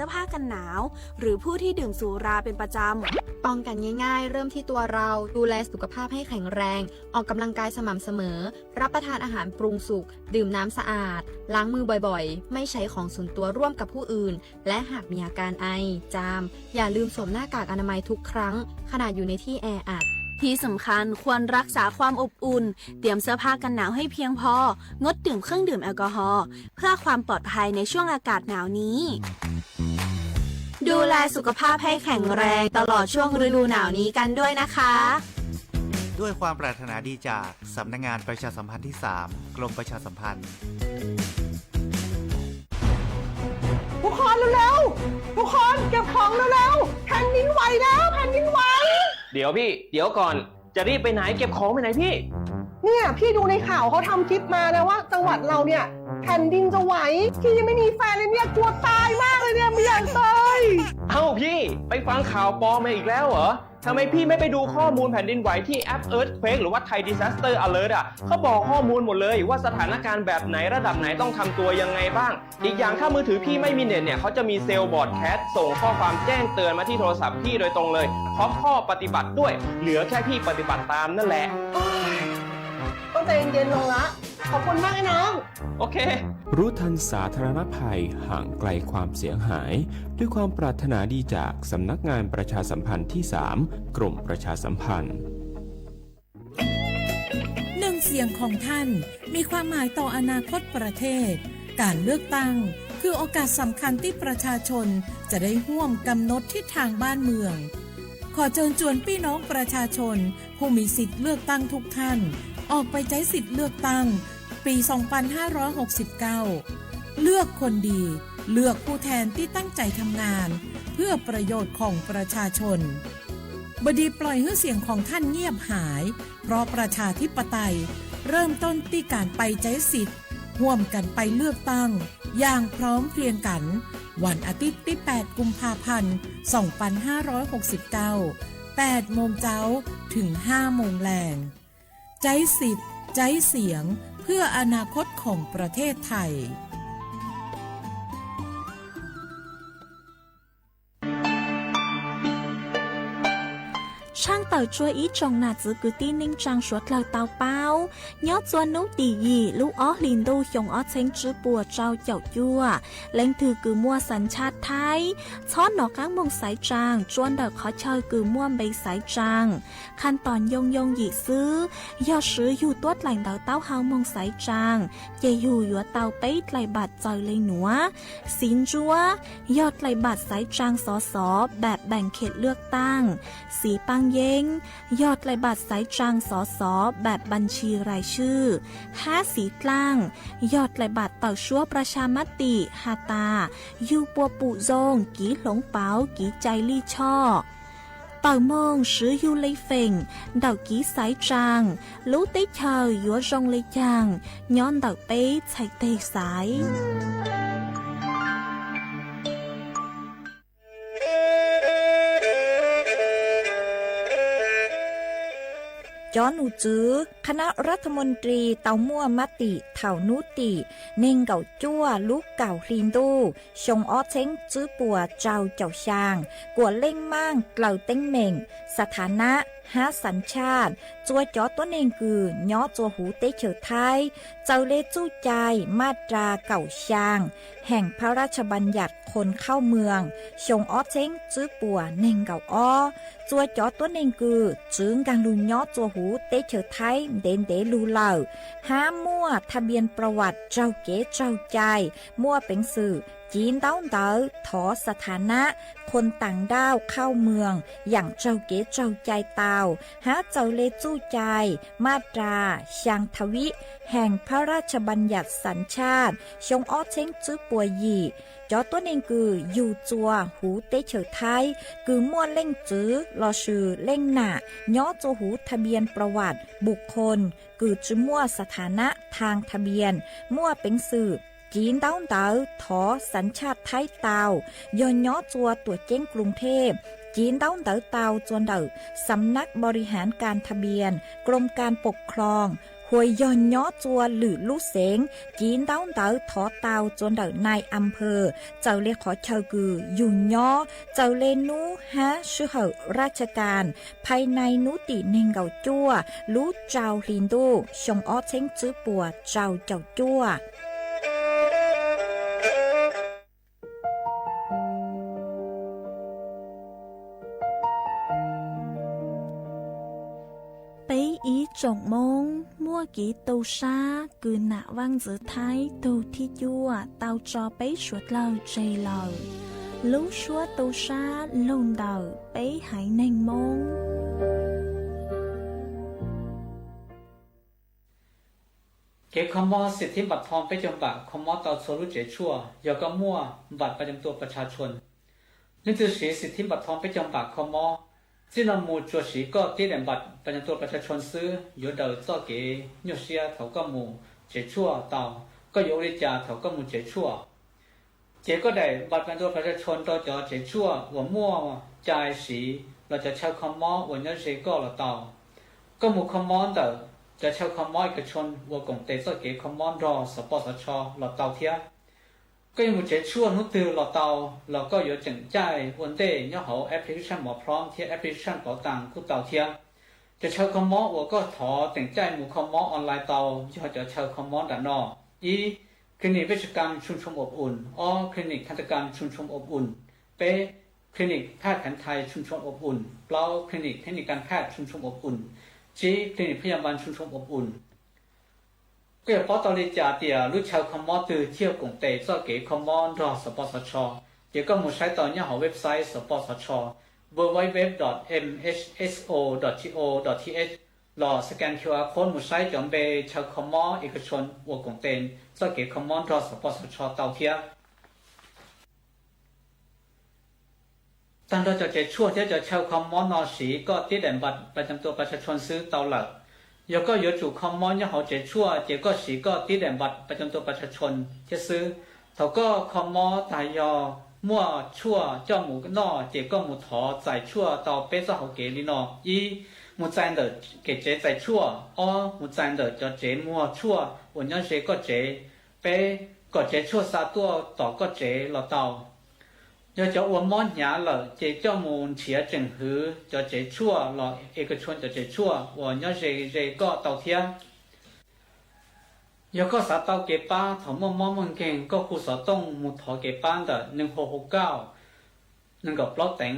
เสื้อผ้ากันหนาว หรือผู้ที่ดื่มสุราเป็นประจำ ป้องกันง่ายๆ เริ่มที่ตัวเรา ดูแลสุขภาพให้แข็งแรง ออกกำลังกายสม่ำเสมอ รับประทานอาหารปรุงสุก ดื่มน้ำสะอาด ล้างมือบ่อยๆ ไม่ใช้ของส่วนตัวร่วมกับผู้อื่น และหากมีอาการไอ จาม อย่าลืมสวมหน้ากากอนามัยทุกครั้ง ขณะอยู่ในที่แออัด ที่สำคัญควรรักษาความอบอุ่น เตรียมเสื้อผ้ากันหนาวให้เพียงพอ งดดื่มเครื่องดื่มแอลกอฮอล์ เพื่อความปลอดภัยในช่วงอากาศหนาวนี้ ดูแลสุขภาพให้แข็งแรงตลอดช่วงฤดูหนาวนี้กันด้วยนะคะ ด้วยความปรารถนาดีจากสำนักงานประชาสัมพันธ์ที่สาม กรมประชาสัมพันธ์ ทุกคนเร็วๆ ทุกคนเก็บของเร็วๆ แผ่นดินไหวแล้ว แผ่นดินไหว เดี๋ยวพี่ เดี๋ยวก่อน จะรีบไปไหน เก็บของไปไหนพี่ เนี่ยพี่ดูในข่าวเขาทำคลิปมานะว่าจังหวัดเราเนี่ยแผ่นดินจะไหว พี่ยังไม่มีแฟนเลยเนี่ยกลัวตายมากเลยเนี่ยไม่อยากตาย เอ้าพี่ ไปฟังข่าวปลอมมาอีกแล้วเหรอ ทำไมพี่ไม่ไปดูข้อมูลแผ่นดินไหวที่แอป Earthquake หรือว่า Thai Disaster Alert อ่ะ เขาบอกข้อมูลหมดเลยว่าสถานการณ์แบบไหนระดับไหนต้องทำตัวยังไงบ้าง อีกอย่างถ้ามือถือพี่ไม่มีเน็ตเนี่ย เขาจะมีเซลล์ broadcast ส่งข้อความแจ้งเตือนมาที่โทรศัพท์พี่โดยตรงเลย พร้อมข้อปฏิบัติด้วย เหลือแค่พี่ปฏิบัติตามนั่นแหละ ต้องใจเย็นๆ ลงละ ขอบคุณมากไอ้น้อง โอเค รู้ทันสาธารณภัย ห่างไกลความเสียหาย ด้วยความปรารถนาดีจากสำนักงานประชาสัมพันธ์ที่สาม กรมประชาสัมพันธ์ หนึ่งเสียงของท่านมีความหมายต่ออนาคตประเทศ การเลือกตั้งคือโอกาสสำคัญที่ประชาชนจะได้ร่วมกำหนดทิศทางบ้านเมือง ขอเชิญชวนพี่น้องประชาชนผู้มีสิทธิ์เลือกตั้งทุกท่าน ออกไปใช้สิทธิ์เลือกตั้งปี สองพันห้าร้อยหกสิบเก้า เลือกคนดี เลือกผู้แทนที่ตั้งใจทำงาน เพื่อประโยชน์ของประชาชน บดีปล่อยให้เสียงของท่านเงียบหาย เพราะประชาธิปไตยเริ่มต้นที่การไปใช้สิทธิ์ ร่วมกันไปเลือกตั้ง อย่างพร้อมเพรียงกัน วันอาทิตย์ที่ แปด กุมภาพันธ์ สองพันห้าร้อยหกสิบเก้า แปด โมงเช้า ถึง ห้า โมงแลง ใช้สิทธิ์ ใช้เสียง เพื่ออนาคตของประเทศไทย Tshaj tawm tsua ib tsoom nam txwv kwv tij neej tsaa suav dlawg tau paub, nyob tsua nub tim yim lub ob hlis ntuj xyoo ob txheeb tsib puas rau caum cuaj, leej twg kws muaj xas tshaj Thaib, txhob nov qaab moog xaiv tsaa tsua ntawm qhov chaw kws muaj npe xaiv tsaa. Khaj tom yoo yoo yim xwb, yog swv yug tuab dlaim ntawv taub hau moog xaiv tsaa, ces yug yuav tau peb dlaim npaam txaws le nuav: xiv ntsuab, yog dlaim npaam xaiv tsaa xov xov npaam npaam khem lwaj taaj; xiv paaj yeeb, yog dlaim npaam xaiv tsaa xov xov npaam npaam ntshis rais swj; hab xiv dlaaj, yog dlaim npaam tawm suab prasha mab tim has tas yug puas pum zoo, kiv hloov pauv, kiv cai lij choj. Tawm moog swv yug le feem ntawm kiv xaiv tsaa, lub teb chaws yuav zoo le caag nyob ntawm peb txhais teg xaiv. Cov num tswv คณะรัฐมนตรี tau muaj mab tim thaum nub tim neeg nkaum cuaj lub kaum hli ntuj xyoo ob txheeb tsib puas rau caum xyaa kuas leej maaj dlaws teeb meem, สถานะ hab สัญชาติ tsua cov tuab neeg kws nyob tsua huv teb chaws Thaib txaws le txuj cai maj ras kaum xyaa แห่งพระราชบัญญัติคนเข้าเมือง xyoo ob txheeb tsib puas neeg nkaum ob. Tsua cov tuab neeg kws tsi nkaag lug nyob tsua huv teb chaws Thaib ntev ntev lug lawm, hab muaj ทะเบียนประวัติ raug kev raug cai, muaj peev xwm civ ntaub ntawv thov สถานะ คนต่างด้าวเข้าเมือง yaam raug kev raug cai tau, hab txaws le txuj cai maj ras xyaa tha vib แห่งพระราชบัญญัติสัญชาติ xyoo ob txheeb tsib puas yim. Cov tuab neeg kws yug tsua huv teb chaws Thaib kws muaj leej txiv lossis leej nam nyob tsua huv ทะเบียนประวัติบุคคล kws tsi muaj สถานะทางทะเบียน, muaj peev xwm civ ntaub ntawv thov สัญชาติ Thaib tau, yog nyob tsua tuam ceeb กรุงเทพ, civ ntaub ntawv tau tsua ntawm สำนักบริหารการทะเบียน กรมการปกครอง huv uas yog nyob txhua lwm lub xeev, civ ntaub ntawv thov tau txhua ntawm nai a phawj, txawm le qhov chaw kws yug nyob, txawm le nub hab sij hawm raj tsha kas, phais nai nub tim neeg nkaum cuaj lub rau hli ntuj xyoo ob txheeb tswb puas rau caum cuaj. Peb ib tsoom Moob muaj kev tu sab kws nam vaaj ntxwv Thaib tug thib cuaj tau tso peb suav dlawg tseg lawm. Lub suab tu sab lug ntawm peb haiv neeg Moob. Kev kho mob xim thib npam thoo peb caug npam kho mob tau txhua lub tsev tshuaj yog koj muaj npam pab cam tua pas tsha tshua. Leej twg siv xim thib npam thoo peb caug npam kho mob, txij no mus tsuas siv koj tib daim npam pab cam tua pas tsha tshua xwb yuav daws txoj kev nyuaj siab thaum koj mus tsev tshuaj tau. Koj yuav ua li cas thaum koj mus tsev tshuaj? Ces koj daim npam pab cam tua pas tsha tshua rau cov tsev tshuaj uas muaj cai siv los cov chaw kho mob uas nyob ze koj los tau. Koj mus kho mob ntawm cov chaw kho mob ib ka tshua ua koom tes txoj kev kho mob nrog xov pos xov tsho los tau thiab. Koj yuav mus tsev tshuaj hnub twg los tau, los koj yuav teem caij ua ntej nyob hauv application Mov Prom thiab application Pauv Taas kuj tau thiab. Cov chaw kho mob uas koj thov teem caij mus kho mob online tau yog cov chaw kho mob nram no: ib, clinic Vej Tsha Kam Tshum Tshum Ob Um; ob, clinic Tha Nta Kam Tshum Tshum Ob Um; peb, clinic Phaj Khav Thais Tshum Tshum Ob Um; plaub, clinic Thej Nis Kas Phaj Tshum Tshum Ob Um; tsib, clinic Phaj Yas Npas Tshum Tshum Ob Um. Koj yuav paub tau li cas tias lub chaw kho mob twg thiaj koom tes txoj kev kho mob nrog xov pos xov tsho? Ces koj mus saib tau nyob hauv website xov pos xov tsho, www dot mhso dot go dot th, los scan Q R code mus saib cov npe chaw kho mob ib ka tshua ua koom tes txoj kev kho mob nrog xov pos xov tsho tau thiab. Tag nrho cov tsev tshuaj thiab cov chaw kho mob no siv koj tib daim npam pab cam tua pas tsha tshua xwb tau lawm. Yog koj yuav tsum kho mob nyob hauv tsev tshuaj ces koj siv koj tib daim npam pab cam tua pas tsha tshua thiab xwb. Thaum koj kho mob tag yog muaj tshuaj coj mus noj ces koj mus thov txais tshuaj tau peb txoj hauv kev li no: ib, mus txais ntawm kev tsev txais tshuaj; ob, mus txais ntawm cov tsev muag tshuaj uas nyob ze koj tsev; peb, kom tsev tshuaj xa tuaj tom koj tsev los tau. Yog cov uas mob hnyav lawm ces coj mus nrhiav tseem hwv cov tsev tshuaj los ib ka tshua cov tsev tshuaj uas nyob ze ze koj tau thiab. Yog koj xav tau kev pab thaum muaj mob muaj nkeeg, koj hu xov tooj mus thov kev pab ntawm neeg hu hu kauj nees nkaum plaub teev,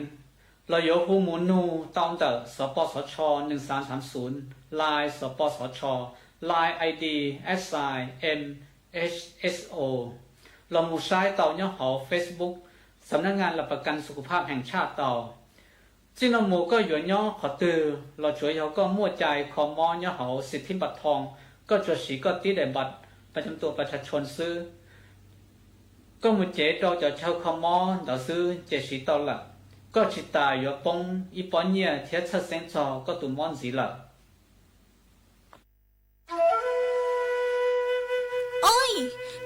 los yuav hu mus nug tau ntawm xov pos xov tsho nees xav xav xuv, Line xov pos xov tsho, Line I D at sign M H S O, los mus saib tau nyob hauv Facebook Xam Nab Ngas Las Pas Kas Xu Khu Phaj Hees Tshaj tau. Txij no mus koj yuav nyob qhov twg los tsuav yog koj muaj cai kho mob nyob hauv xim thib npam thoo, koj tsuas siv koj tib daim npam pab cam tua pas tsha tshua xwb. Koj mus cev rau cov chaw kho mob ntawd xwb ces siv tau lawm. Koj tsis tas yuav poob ib pob nyiaj thiab txhawj xeeb txog koj tus mob ntxiv lawm. Oj,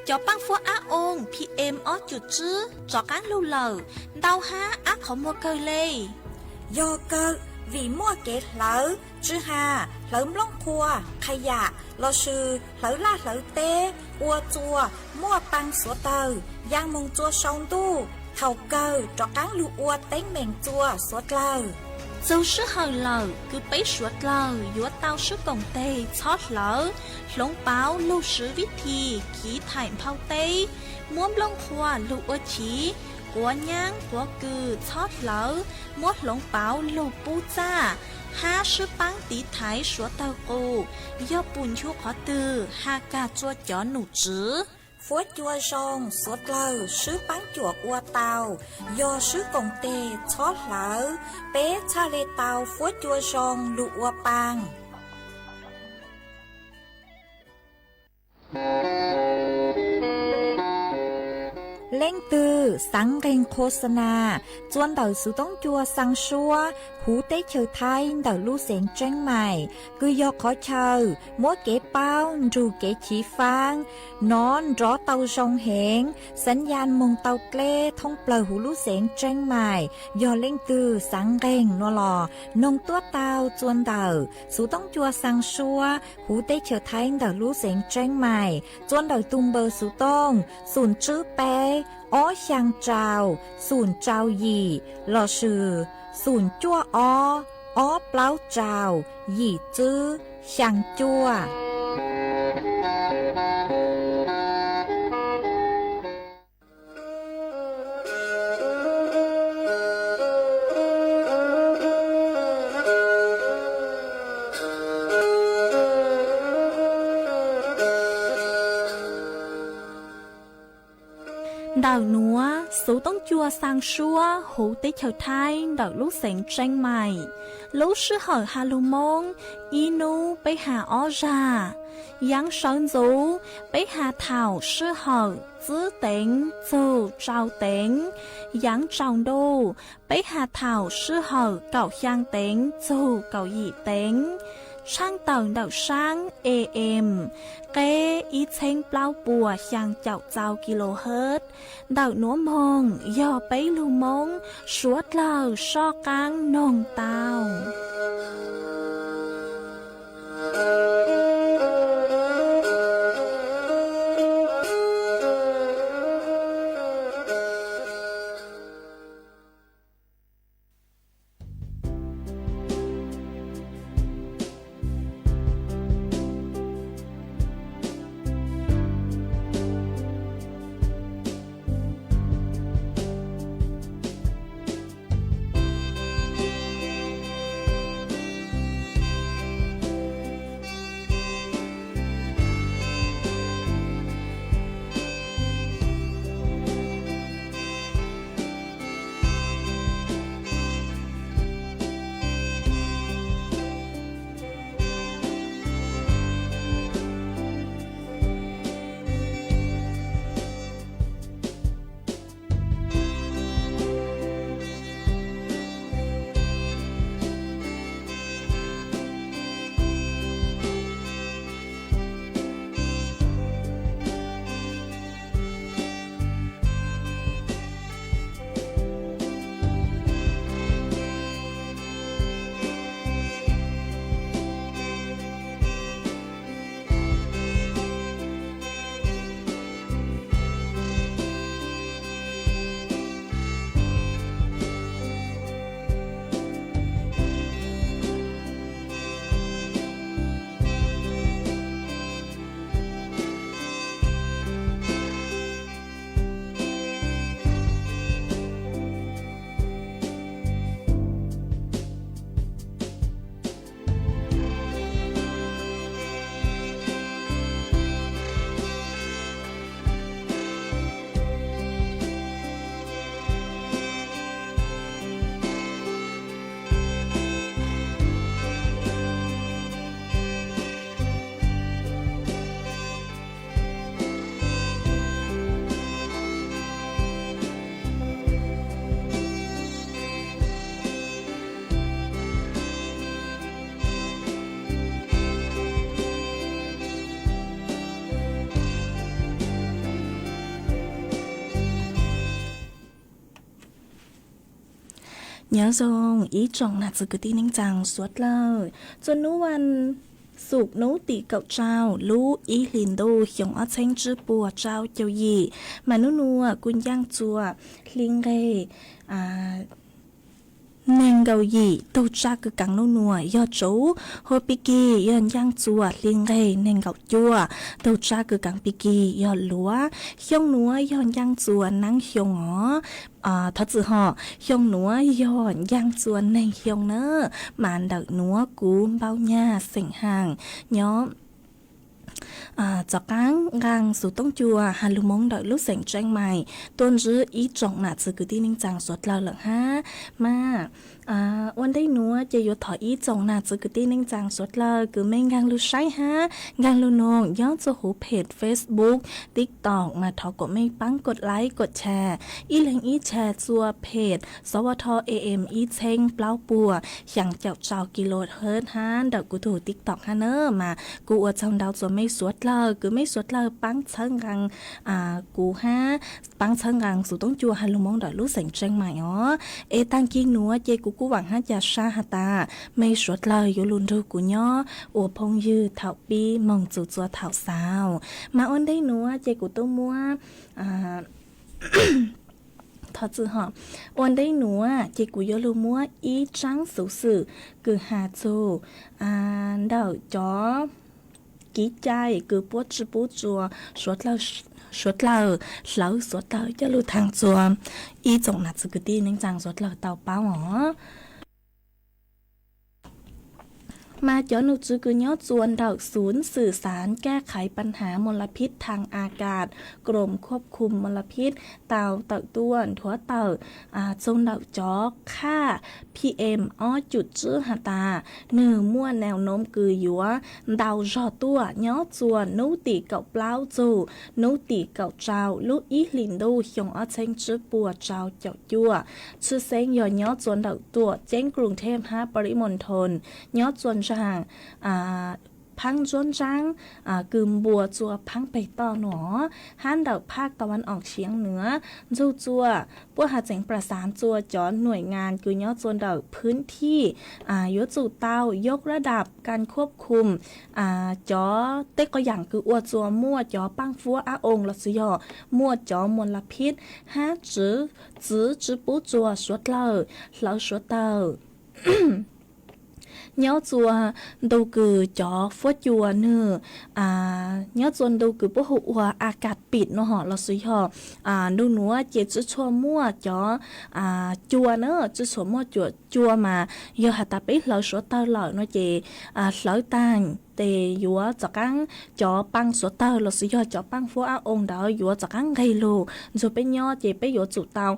cov paaj fuab ab oo P M ob cum tswb rov qaab lug lawm, ntau hab ab qhov muag kawg le. Yog kawg, vim muaj kev hlawv tsw has, hlawv nplooj qhuav, qha yam lossis hlawv laj hlawv teb, ua txuas, muaj paa xuav tawg, yaa moog txua sau ntuj, thaum kawg rov qaab lug ua teeb meem txua suav dlawg. Txug sij hawm lawm kws peb suav dlawg yuav tau sib koom teg txhob hlawv, hloov pauv lug swv vib thi khiv thaim nphau teb, muab nplooj qhuav lug ua chiv, quav nyaab quav kws txhob hlawv, muab hloov pauv lug pub txaj, hab sib paab tiv thaiv suav dlawg qus, yog pum nchu qhov twg has kag txua cov num tswv. Fuab cua zoo suav dlawg sib paab cuam ua tau, yog sib koom teg txhob hlawv, peb txhaj le tau fuab cua zoo lug ua paa. Leej twg xaav nqeeg qhuas xa nas txua ntawm xuv toob cua xaa suab huv teb chaws Thaib ntawm lub xeev Tseeb Maim, kws yog qhov chaw muab kev paub nrug kev chiv faab nov nrov tau zoo heev, xaav ya moog tau dleb thoob plawg huv lub xeev Tseeb Maim. Yog leej twg xaav nqeeg no los noog tuab tau txua ntawm xuv toob cua xaa suab huv teb chaws Thaib ntawm lub xeev Tseeb Maim txua ntawm tug npawb xuv tooj xum tswb peb ob xyaa rau xum rau yim lossis xum cuaj ob ob plaub rau yim tswb xyaa cuaj. Ntawm nuav xuv toob cua xaa suab huv teb chaws Thaib ntawm lub xeev Tseeb Maim, lub sij hawm has lug Moob ib nub peb has ob zag. Yaav sawv ntxuv peb has thaum sij hawm tsib teev txug rau teev. Yaav tsaus ntuj peb has thaum sij hawm kaum xyaa teev txug kaum yim teev. Tshaaj tawm ntawm saab A M qeb ib txheeb plaub puas xyaa caum txau kilohertz. Ntawm nuav moog yog peb lug Moob suav dlawg soj qaab noog tau. Nyob zoo ib tsoom nam txiv kwv tij neej tsaa suav dlawg, txuas nub vas xuv nub tim kaum rau lub ib hlis ntuj xyoo ob txheeb tsib puas rau caum yim, mas nub nuav kuj ncaaj txuas hli nqeg neeg nkaum yim. Tug tsab kws kaav nub nuav yog tsuv, hua pig kig yog ncaaj txuas hli nqeg neeg nkaum cuaj. Tug tsab kws kaav pig kig yog luav. Xyoo nuav yog ncaaj txuas naab xyoo os. Thov txwm hom, xyoo nuav yog ncaaj txuas neeg xyoo na, mas ntawm nuav kuv npau nyag xeem haas nyob Tom qaab nqaa xuv toob cua has lug Moob ntawm lub xeem Tseeb Mais tuaj ntsib ib tsoom nam txiv kwv tij neej tsaa suav dlawg lawm hab. Mas ua ntej nuav ces yuav thov ib tsoom nam txiv kwv tij neej tsaa suav dlawg kws mej nkaag lug saib hab nkaag lug noog nyob txuj huv page Facebook, TikTok mas thov kuas mej paab kov like kov share, ib leeg ib share txua page Xov Vaj Thoj A M ib txheeb plaub puas xyaa caum rau kilohertz hab ntawm kuv tug TikTok hab na. Mas kuv ua tsaug ntau txuas mej suav dlawg kws mej suav dlawg paab txhawb nqaa kuv hab paab txhawb nqaa xuv toob cua has lug Moob ntawm lub xeem Tseeb Mais os. Es taag kig nuav ces kuv kuj vaam hab ca sa has tas mej suav dlawg yuav lug nrug kuv nyob ua phooj ywg thaum pib moog txug txua thaum xaus. Mas ua ntej nuav ces kuv tub muab Thov txim hov, ua ntej nuav ces kuv yuav lug muab ib tsaab xuv xwm kws has txug ntawm cov kev cai kws puab tsi pub txua suav dlawg hlawv suav dlawg coj lug thaag txua ib tsoom nam txiv kwv tij neej tsaa suav dlawg tau paub os. Mas cov nom tswv kws nyob txua ntawm Xub Xwm Xaav Kaj Qhaiv Paj Hnav Mos Las Phib Thaag A Kaas, Krom Khuab Khum Mos Las Phib tau tawm tuaj nthuav tawm txug ntawm cov khaj P M ob cum tsib has tas nwg muaj nau noom kws yuav ntau zog tuaj nyob txua nub tim kaum plaub txug nub tim kaum rau lub ib hlis ntuj xyoo ob txheeb tsib puas rau caum cuaj. Tshwj xeeb yog nyob txua ntawm tuam ceeb Kruv Theb hab Pali Mos Thoo, nyob txua ntsaag phaab ntsuab ntsaab kws npua txua phaab peg toj nuav, hab ntawm phaj Tau Vas Oos Tshiav Nuav ntxug txua puab has txeev plas xaav txua cov nuaim ngas kws nyob txua ntawm phwb thij yuav tsum tau yog rab dam kas khuab khum cov tej qhov yaam kws ua txua muaj cov paab fuab ab oo los sis yog muaj cov mos las phib hab txwv tsi pub txua suav dlawg hlawv suav dlawg. Nyob txua ntu kws cov fuab cua nwg, nyob txua ntu kws puab hu ua a kas pim no hom los sis yog ntu nuav ces tsi tshua muaj cov cua na, tsi tshua muaj cua, cua mas yog has tas peb hlawv suav dlawg lawm no ces hlawv taag tes yuav rov qaab cov paab suav dlawg los sis yog cov paab fuab ab oo ntawd yuav rov qaab nqeg lug ntxuag peb nyob ces peb yuav tsum tau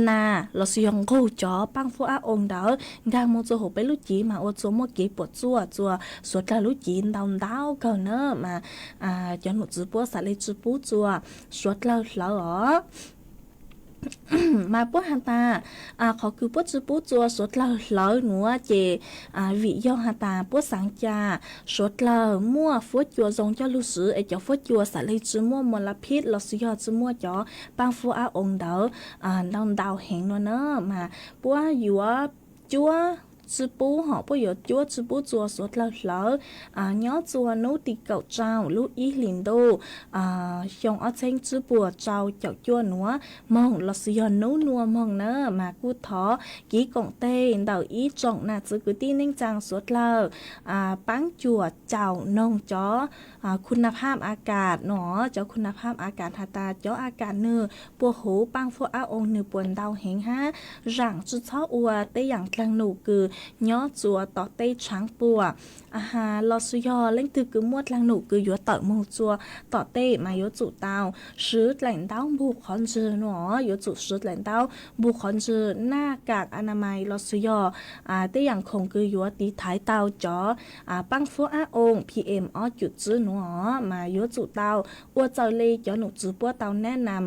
nas los sis yog nqug cov paab fuab ab oo ntawd nkaag moog txua huv peb lub cev mas ua txua muaj kev puam tsuaj txua suav dlawg lub cev ntau ntau kawg na mas cov nom tswv puab xam le tsi pub txua suav dlawg hlawv os. Mas puab has tas qhov kws puab tsi pub txua suav dlawg hlawv nuav ces vim yog has tas puab xaav ca suav dlawg muaj fuab cua zoo coj lug swv es cov fuab cua xam le tsi muaj mos las phib los sis yog tsi muaj cov paab fuab ab oo ntawd ntau ntau heev no na mas puab yuav cuab tsi pub hom puab yuav cuab tsi pub txua suav dlawg hlawv nyob txua nub tim kaum rau lub ib hlis ntuj xyoo ob txheeb tsib puas rau caum cuaj nuav moog los sis yog nub nuav moog na mas kuj thov kev koom teg ntawm ib tsoom nam txwv kwv tij neej tsaa suav dlawg paab cuam caum noog cov khu na phab a kas no, cov khu na phab a kas has tas cov a kas nwg puas huv paab fuab ab oo nwg puas ntau heev hab zaam tsi txhob ua tej yaam dlaag num kws nyob txua tom tej tshaav puam los sis yog leej twg kws muaj dlaag num kws yuav tawm moog txua tom tej mas yuav tsum tau swv dlaim ntaub npug qhov ntswg no, yuav tsum swv dlaim ntaub npug qhov ntswg, naj kam a na mais los sis yog tej yaam khoom kws yuav tiv thaiv tau cov paab fuab ab oo P M ob cum tsib nuav mas yuav tsum tau ua txawm le cov nom tswv puab tau nab nam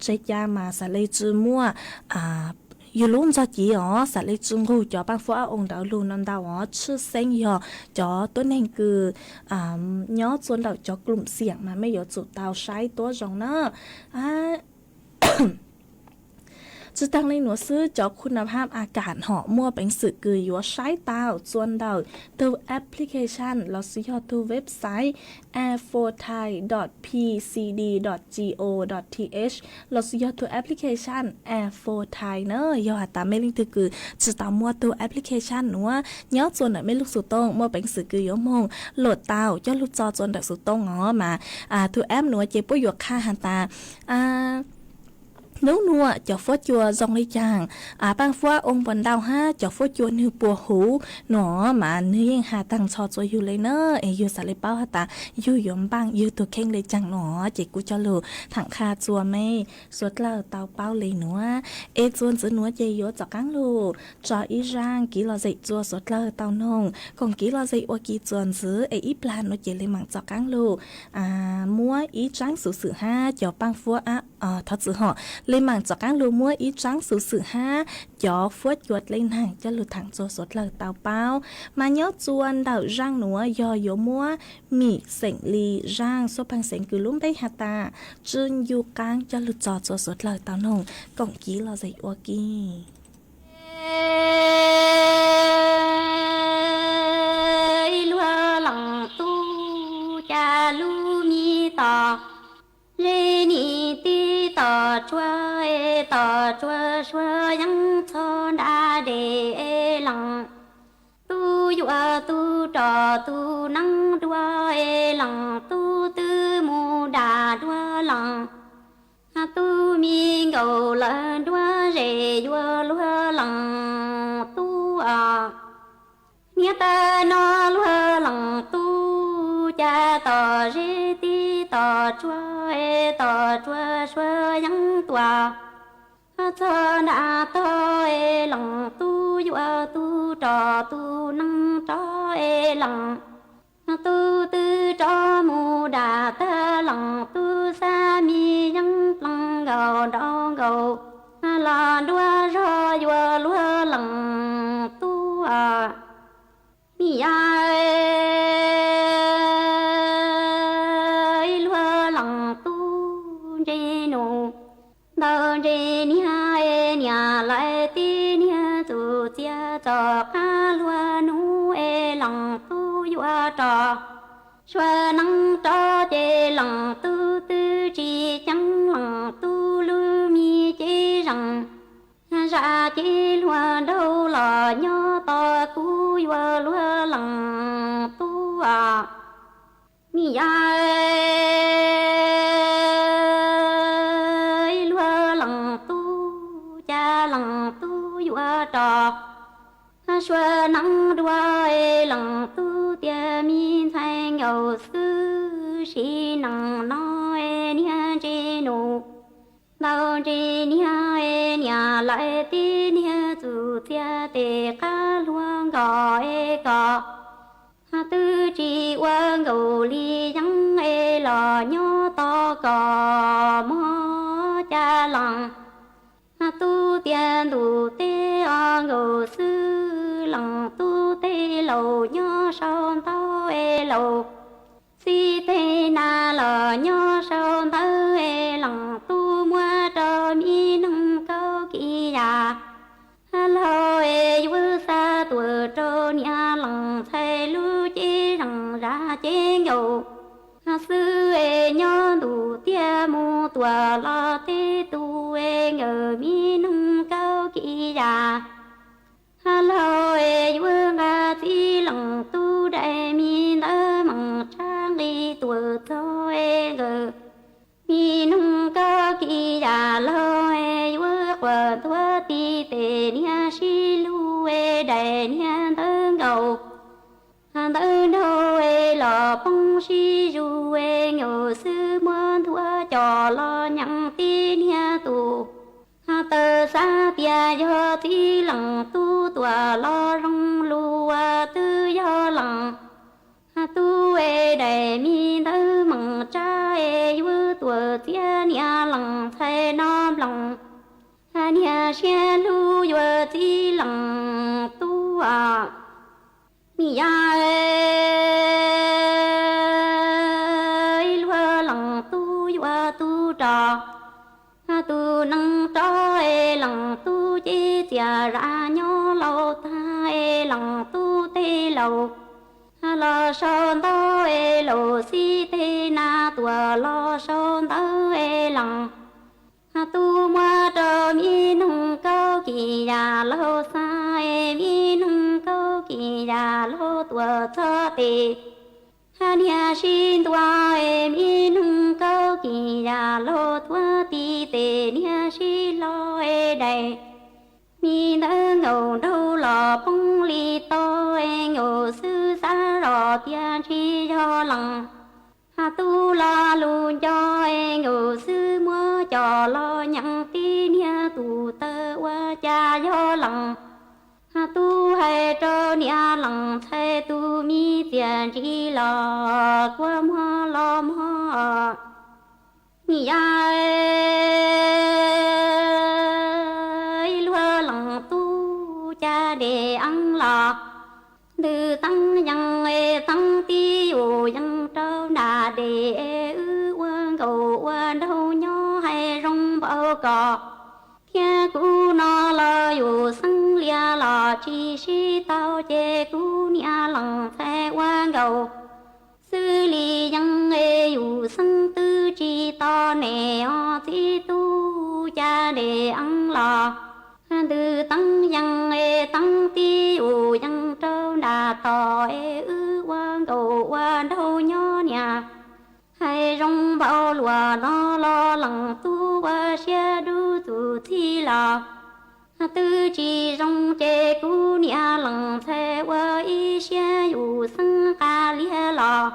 tseg ca mas xam le tsi muaj yug lub ntxog civ os, xam le tsi nqug cov paab fuab ab oo ntawd lug no ntau os, tshwj xeeb yog cov tuab neeg kws nyob txua ntawm cov klum xiam mas mej yuav tsum tau saib tuab zoo na. Tsi taag le nuav xwb, cov khu na phab a kas hom muaj peev xwm kws yuav saib tau txua ntawm tug application los sis yog tug website air force thai dot P C D dot G O dot T H los sis yog tug application Air Force Thai na. Yog has tas mej leej twg kws tsi tau muaj tug application nuav nyob txua ntawm mej lub xuv tooj, muaj peev xwm kws yuav moog luam tau coj lug tso txua ntawm xuv tooj os mas tug app nuav ces puab yuav qha has tas Hnub nuav cov fuab cua zoo le caag? Paaj fuab ua puas ntau hab cov fuab cua nwg puas huv nuav mas nwg yeej has taag nrho rua yug le na, es yug xaav le paub has tas yug yuav npaaj yug tug kheej le caag nuav ces kuv coj lug thaam qha rua mej suav dlawg tau paub le nuav. Es txuas ntxiv nuav ces yuav rov qaab lug tso ib zaaj kev lom zem rua suav dlawg tau noog, koom kev lom zem ua ke txuas ntxiv es ib plag nuav ces le maam rov qaab lug muab ib tsaab xuv xwm hab cov paaj fuab, thov txwm hom, le maam rov qaab lug muab ib tsaab xuv xwm hab cov fuab cua dlej naag coj lug thaam rua suav dlawg tau paub. Mas nyob rua ntawm zaaj nuav yog yuav muab mim xeem li zaaj xuab pheej xeev kws lub npe has tas Tsw Ncu Qaab coj lug tso rua suav dlawg tau noog koom kev lom zem ua ke. Ib luag leej tub ca lub mi tom ze nim tib tom tsuag es tom tsuag suav yeeb txhog nra des es leej tub yuav tub rov tub neeb dua es leej tub twb mus dam dua leej tub mi nkaus lawm dua zes yuav luag leej tub os. Niaj tag no luag leej tub ca tom ze tib tom tsuag es tom tsuag suav yeeb tuaj txog nram tog es leej tub yuav tub rov tub neeb rov es leej tub twb rov mus dam tag leej tub xab mi yeeb pleeg nkaus nraug nkaus los dua zog yuav luag leej tub os. Nim yog ib luag leej tub ntse num ntawd ntse niag es niam lawv tib niag txuj txiav txoj qab luag nub es leej tub yuav rov suav neeb rov ces leej tub twb tsis ceeb leej tub lub mi ces zeem zam ces luag nraug los nyob tos kuv yuav luag leej tub os. Nim yog ib luag leej tub ca leej tub yuav rov suav neeb dua es leej tub tias me ntxhais nkaus xwb sim neej no es niag ntse num ntawd ntse niag es niam lawv tib niag txuj txiav tes qab luag nkaus es kom twb tsis ua nkaus li yeeb es los nyob tos kom mog ca leej tub tias ntuj teb os nkaus xwb leej tub tej laus nyob sau ntau es laus xib teg nas los nyob sau ntawd es leej tub muab rau me noog kaub kis yam laug es yuav xa tuam rau niam leej ntxhais lub cev zeej zam cev nkaus xwb es nyob ntuj tiag mus tuam los teb tug es nkawd me noog kaub kis yam laug es yuav nqa txiv leej tub daim me ntawd meem tsab nqis tuam txog es nkawd me noog kaub kis yam laug es yuav quas ntuav ti tes niag sib lug es daim niag ntawd nkaus ntawd nraug es los poob sib zus es nkaus xwb muab ntuav coj los nyeem tib niag tus taw xav tias yog txiv leej tub tuam los zoo lug twb yog leej tub es daim me ntawd meem tsab es yuav tuam txiav niam leej ntxhais no nploos niag siab lug yuav txiv leej tub os. Nim yog ib luag leej tub yuav tub rov tub neeb rov es leej tub cev txias zam nyob laus tag es leej tub tej laus los sau ntau es laus xib teg nas tuam los sau ntawd es leej tub muab rau me noog kaub kis yam laug xa es me noog kaub kis yam laug tuam txog tes niag sib ntua es me noog kaub Tsis yam laug tuag ti tes niag sib hlo es daim, mi ntawd nkaum nraug los poob li tau es nkaum xwb xav zos tias tsis yog lees. Tub los lus nco es nkaum xwb muab coj los nyeem tib niag tus taw ua cas yog lees. Tub hais rau niam lees ntxhais tus mi txiaj ntsig los kua muag los mog. Yog ib luag lees tub cas dej eeb los, ntws teeb yees es teeb tib yus yees rau nram dej es wb ua nkaus ua nraug nyob hais zoo npaum ko. Thiab kuv no los yus xeeb lias los tsis sib tau ces kuv niam lees ntxhais ua nkaus xwb li yees es yus xeeb twb tsis tos ne os txiv tub cas dej eeb los. Ntws teeb yees es teeb tib yus yees rau nram tod es wb ua nkaus ua nraug nyob niam. Hais zoo npaum luaj no los lees tub ua siab dub txuj txig los, twb tsis zoo ces kuv niam lees ntxhais ua ib siab yus xeeb qas lias los,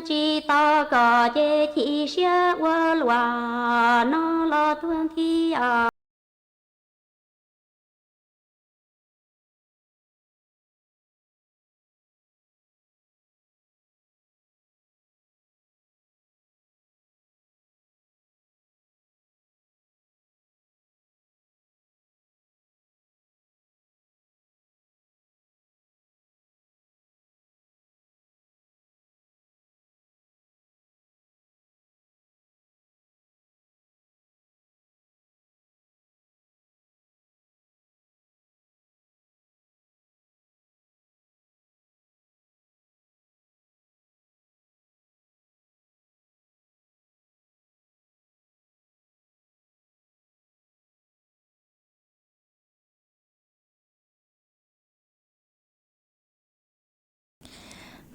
tsis tos kom ces chim siab ua luaj no los tuag nthi os.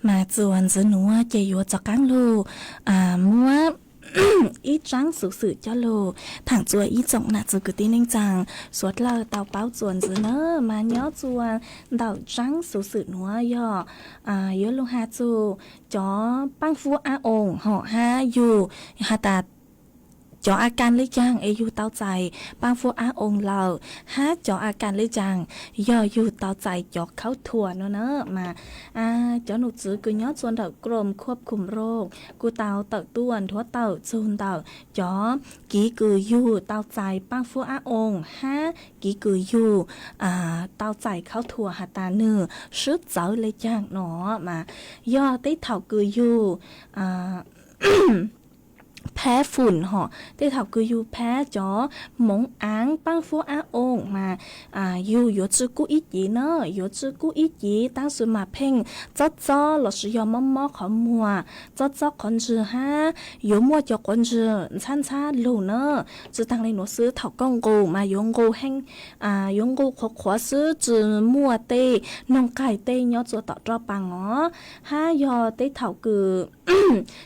Mas txuas ntxiv nuav ces yuav rov qaab lug muab ib tsaab xuv xwm coj lug thaam rua ib tsoom nam txiv kwv tij neej tsaa suav dlawg tau paub txuas ntxiv na. Mas nyob rua ntawm tsaab xuv xwm nuav yog yuav lug has txug cov paab fuab ab oos hom hab yug has tas cov a kas le caag es yug tau txais paab fuab ab oos lawm hab cov a kas le caag yog yug tau txais cov khaub thuas no na. Mas cov num txwv kws nyob rua ntawm Krom Khuab Khum Rooj kuj tau tawm tuaj nthuav tawm txug ntawm cov kiv kws yug tau txais paab fuab ab oos hab kiv kws yug tau txais khaub thuas has tas nwg swb txawv le caag no. Mas yog tej thaum kws yug phab fum hom tej thaum kws yug phab cov moov aav paab fuab ab oos mas yug yuav tsw kub ib civ na, yuav tsw kub ib civ tab sis mas pheej txob txob lossis yog mob mob qhov muag, txob txob qhov ntswg hab yuav muaj cov quav ntswg ntxhab ntxhab lug na. Tsi taag le nuav xwb thaum koj nqus mas yuav nqus heev, yuav nqus qhuav qhuav xwb tsi muaj tej noog qaig tej nyob rua tom roj paas os. Hab yog tej thaum kws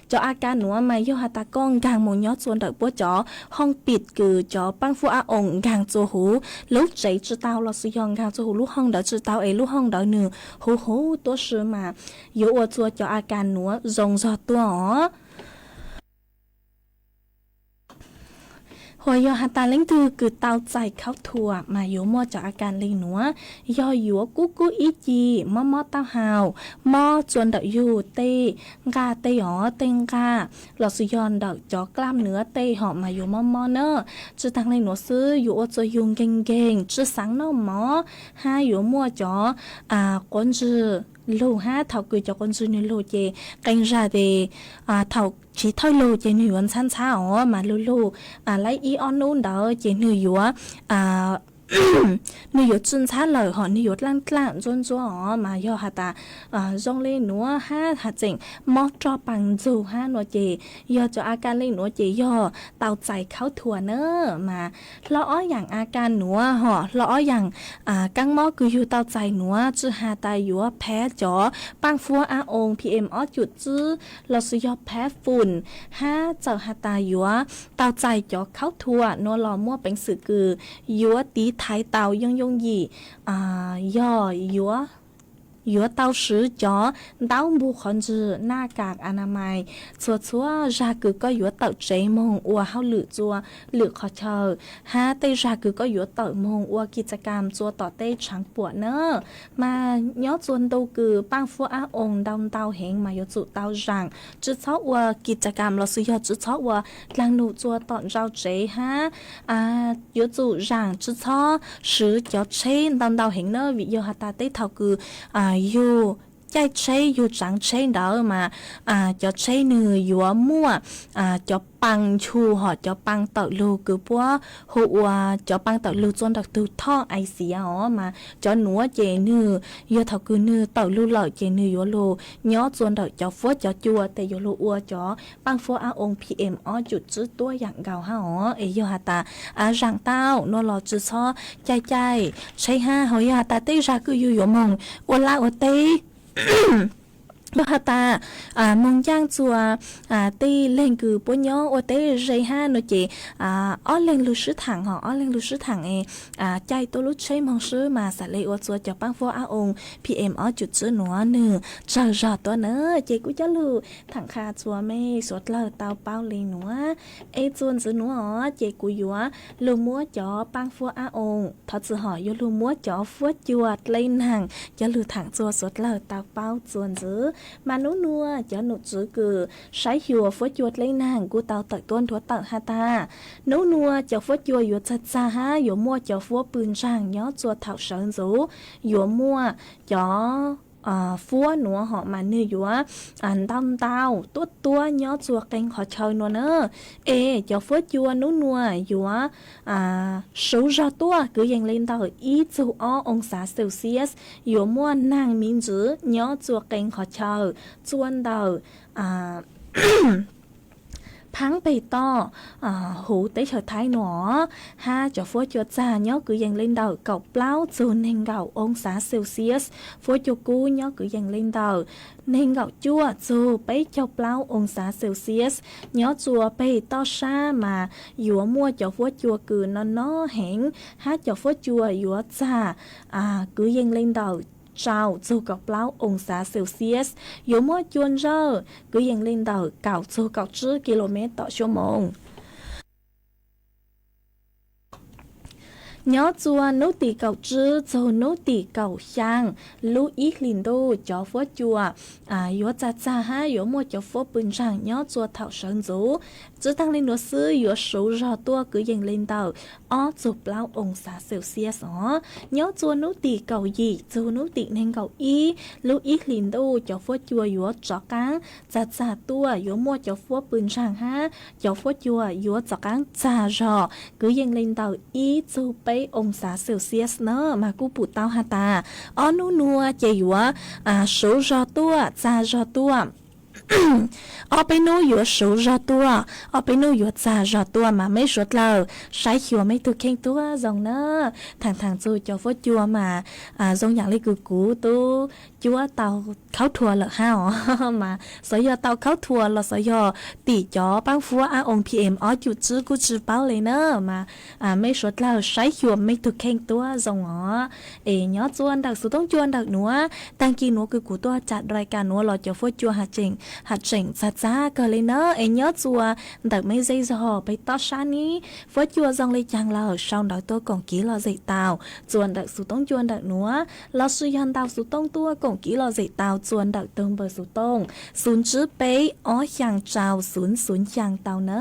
cov a kas nuav mas yog has tas koj nkaag moog nyob rua ntawm puab cov hooj pim kws cov paab fuab ab oos nkaag rua huv lub tsev tsi tau lossis yog nkaag rua huv lub hooj ntawd tsi tau es lub hooj ntawd nwg huv huv tuab si mas yuav ua rua cov a kas nuav zoo zog tuaj os. Hos yog has tas leej twg kws tau txais khaub thuas mas yuav muaj cov a kas le nuav, yog yuav kub kub ib ci, mob mob taub hau, mob rua ntawm yug tej nqaj tej os, tej nqaj lossis yog ntawm cov klam nuav tej hom mas yuav mob mob na. Tsi taag le nuav xwb yuav ua rua yug nkeeg nkeeg, tsi xaav noj mov, hab yuav muaj cov quav ntswg lug hab thaum kws cov quav ntswg nwg lug ces qee zag tes thaum chiv thawj lug ces nwg yuav ntxhab ntxhab os mas lug lug lawm ib ob nub ntawd ces nwg yuav nws yuav tsi ntxhab lawm hos nws yuav dlaaj dlaaj ntsuab ntsuab os. Mas yog has tas zoo li nuav hab has tseem mob roj paas ntxug hab nua ces yog cov a ka li nuav ces yog tau txais khaub thuas na. Mas hlo ob yaam a ka nuav hos hlo ob yaam kaab mob kws yug tau txais nuav tsi has tas yuav phav cov paaj fuab ab oo P M ob cum tsib lossis yog phav fum hab txawm has tas yuav tau txais cov khaub thuas nuav los muaj peev xwm kws yuav tiv thaiv tau yooj yooj yim, yog yuav tau swv cov ntaub npug qhov ntswg naj kas a na mais txhua txhua zag kws koj yuav tawm tsev moog ua hauj lwm txua lwm qhov chaw hab tej zag kws koj yuav tawm moog ua kis tsa kas txua tom tej tshaav puam na. Mas nyob txua ntu kws paaj fuab ab oo ntau ntau heev mas yuav tsum tau zaam tsi txhob ua kis tsa kas lossis yog tsi txhob ua dlaag num txua tom ntsau tsev hab yuav tsum zaam tsi txhob swv cov tsheb ntau ntau heev na. Vim yog has tas tej thaum kws yug caij tsheb yug tsaav tsheb ntawd mas cov tsheb nwg yuav muaj cov paa nchu hos cov paa tawm lug kws puab hu ua cov paa tawm lug txua ntawm tug thoj aiv xiav os. Mas cov nuav ces nwg yog thaum kws nwg tawm lug lawm ces nwg yuav lug nyob txua ntawm cov fuab cov cua tes yuav lug ua cov paaj fuab ab oo P M ob cum tsib tuab yaam nkaus hab os. Es yog has tas zaam tau nuav los tsi txhob caij caij tsheb hab hos yog has tas tej zag kws yug yuav moog ua laj ua teb, yog has tas moog ncaaj txua tej leeg kws puab nyob ua teb ze hab nua ces ob leeg lug swb thaam hos ob leeg lug swb thaam es caij tuab lub tsheb moog swb mas xaav le ua txua cov paaj fuab ab oo P M ob cum tsib nuav nwg tsawg zog tuab na. Ces kuv coj lug thaam qha txua mej suav dlawg tau paub le nuav. Es txua ntxiv nuav os ces kuv yuav lug muab cov paaj fuab ab oo thov txim hos yuav lug muab cov fuab cua dleb naag coj lug thaam txua suav dlawg tau paub txua ntxiv. Mas nub nua cov num tswv kws saib xyuas fuab cua dleb naag kuj tau tawm tuab nthuav tawm has tas nub nua cov fuab cua yuav txag txag hab yuav muaj cov fuab pw ntsaag nyob txua thaum sawv ntxuv, yuav muaj cov fuab nuav hos mas nwg yuav ntau ntau tuab tuab nyob txua qee qhov chaw nua na. Es cov fuab cua nub nua yuav suv zog tuaj kwv yees le ntawm ib txug ob oo xav Celsius, yuav muaj naag miv ntxwv nyob txua qee qhov chaw, txua ntawm phaab peg toj huv teb chaws Thaib nua, hab cov fuab cua txag nyob kwv yees le ntawm kaum plaub txug neeg nkaum oo xav Celsius, fuab cua kub nyob kwv yees le ntawm neeg nkaum cuaj txug peb caug plaub oo xav Celsius. Nyob txua peg toj sab mas yuav muaj cov fuab cua kws no no heev, hab cov fuab cua yuav txag kwv yees le ntawm rau txug kaum plaub oo xav Celsius, yuav muaj cua ntsawj kwv yees le ntawm kaum txug kaum tsib kilomev tom suab moos. Nyob txua nub tim kaum tsib txug nub tim kaum xyaa lub ib hlis ntuj cov fuab cua yuav txag txag hab yuav muaj cov fuab pw ntsaag nyob txua thaum sawv ntxuv. Tsi taag le nuav xwb yuav suv zog tuaj kwv yees le ntawm ob txug plaub oo xav Celsius os. Nyob txua nub tim kaum yim txug nub tim neeg nkaum ib lub ib hlis ntuj cov fuab cua yuav rov qaab txag txag tuaj yuav muaj cov fuab pw ntsaag hab cov fuab cua yuav rov qaab txag zog kwv yees le ntawm ib txug peb oo xav Celsius na. Mas kuj pum tau has tas ob nub nua ces yuav suv zog tuaj txag zog tuaj. Ob peb nub yuav suv zog tuaj, ob peb nub yuav txag zog tuaj mas mej suav dlawg saib xyuas mej tug kheej tuab zoo na. Thaam thaam txug cov fuab cua mas zoo yaam le kws kuv tub cuab tau khaub thuas lawm hab os. Mas xyov yog tau khaub thuas los xyov yog tim cov paab fuab ab oo P M ob cum tsib kuj tsi paub le na. Mas mej suav dlawg saib xyuas mej tug kheej tuab zoo os. Es nyob txua ntawm xuv toob cua ntawm nuav, taag kis nuav kws kuv tuaj cam rai kas nuav los cov fuab cua has tseem txag txag kawg le na. Es nyob txua ntawm mej zej zog peg toj sab ne, fuab cua zoo le caag lawm sau ntawv tuaj koom kiv lom zem tau txua ntawm xuv toob cua ntawm nuav, lossis yog ntau xuv toob tuaj koom kiv lom zem tau txua ntawm tug npawb xuv toob xuv tsib peb ob xyaa rau xuv xuv xyaa tau na.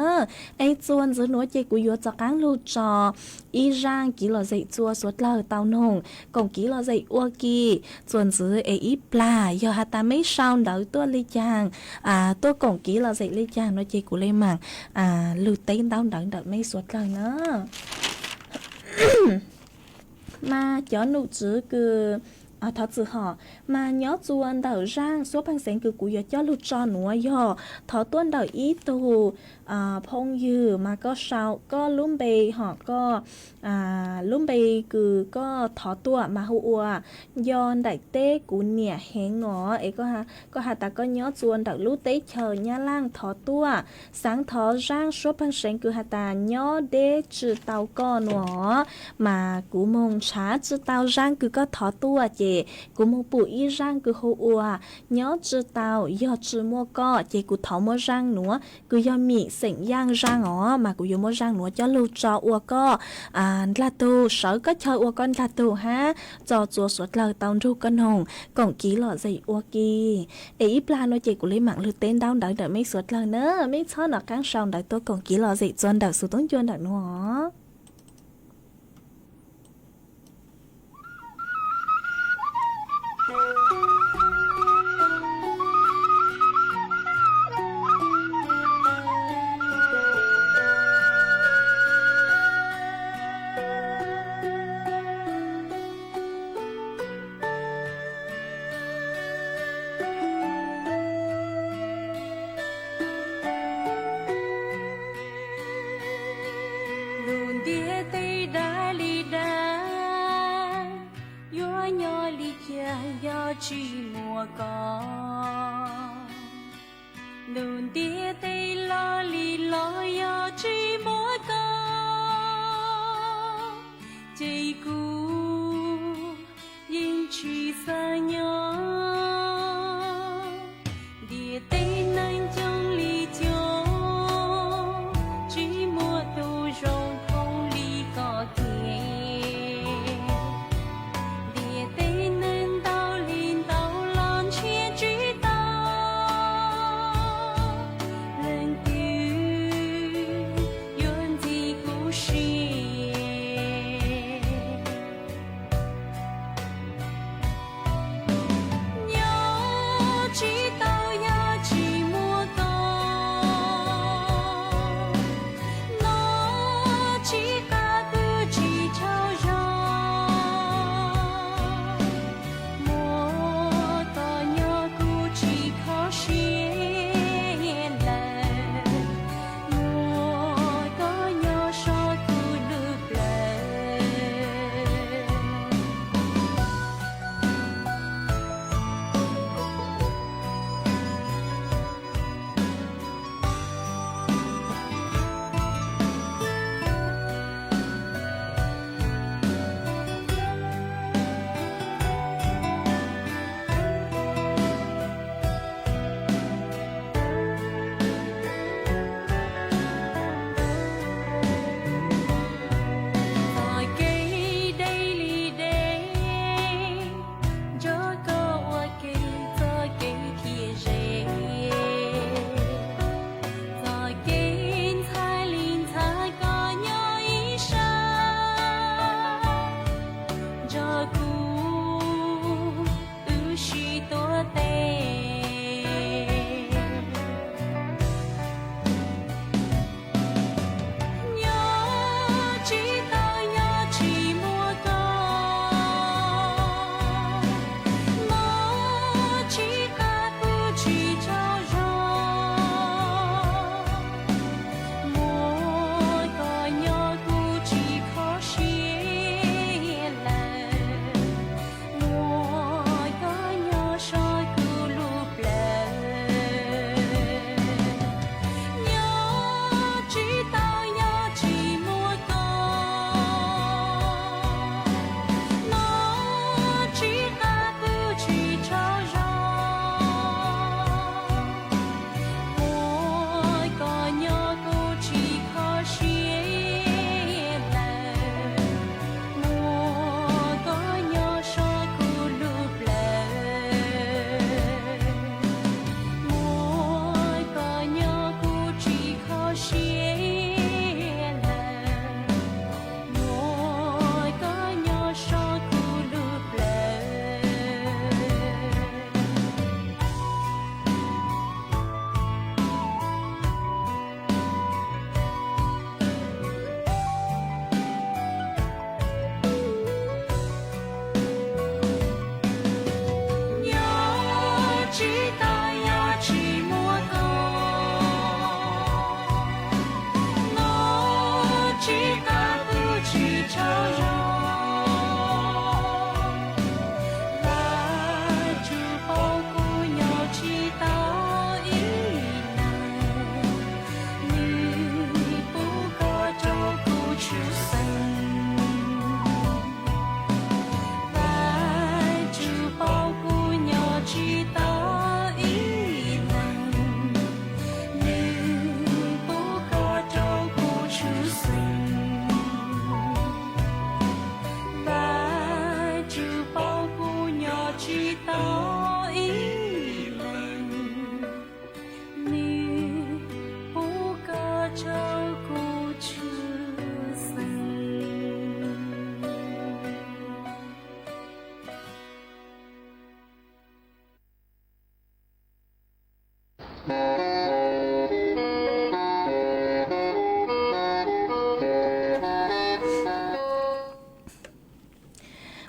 Es txua ntxiv nuav ces kuv yuav rov qaab lug tso ib zaaj kiv lom zem txua suav dlawg tau noog koom kiv lom zem ua ke. Txua ntxiv es ib plag yog has tas mej sau ntawv tuaj le caag, tuaj koom kiv lom zem le caag nuav ces kuv le maam lug teb ntaub ntawv ntawm mej suav dlawg na. Mas cov num tswv kws, thov txim hom, mas nyob txua ntawm zaaj suab pheej xeev kws kuv yuav coj lug tso nuav yog thov tuaj ntawm ib tug phooj ywg mas koj sau koj lub npe hom koj lub npe kws koj thov tuaj mas hu ua, yog nraim teb kuv niam heev os es koj has tas koj nyob txua ntawm lub teb chaws Nyab Laaj thov tuaj, xaav thov zaaj suab pheej xeev kws has tas nyob deb tsi tau koj nuav, mas kuv moog nrhav tsi tau zaaj kws koj thov tuaj ces kuv moog pum ib zaaj kws hu ua nyob tsi tau yog tsi muaj koj ces kuv thov muab zaaj nuav kws yog mim xeem yaaj zaaj os mas kuv yuav muab zaaj nuav coj lug tso ua koj ndlag tug, sawv koj chaw ua koj ndlag tug hab txo txua suav dlawg tau nrug koj noog koom kev lom zem ua ke. Es ib plag nuav ces kuv le maam lug teb ntaub ntawv ntawm mej suav dlawg na, mej txhob nov qaab sau ntawv tuaj koom kev lom zem txua ntawm xuv toob ncua ntawm nuav. Lug ntiaj teb dab li dab, yuav nyob li cas yog tsi muaj koj. Lug ntiaj teb loj li loj yog tsi muaj koj, ces kuv yeej tsi xav nyob. Ntiaj teb neeg coob li coob, tsi muaj tug zoo thooj li koj thiab. Ntiaj teb neeg ntau li ntau los ntshiab tsi tau leej twg yuav ntxim kuv siab. Nyob tsi tau yog tsi muaj koj, noj tsi qab pw tsi tsaug zog, muaj koj nyob kuv tsi kho siab lawm, muaj koj nyob sab kuv lub plawv. Txoj kev deb li deb, nrog koj ua ke txoj kev thiaj ze. Txoj kev ntxhab li ntxhab koj nyob ib sab, nrog kuv wb sib tuav tes. Nyob tsis tau, nyob tsis muaj koj, noj tsis qab, kuv tsis tsaug zog. Muaj koj nyob kuv tsis kho siab lawm,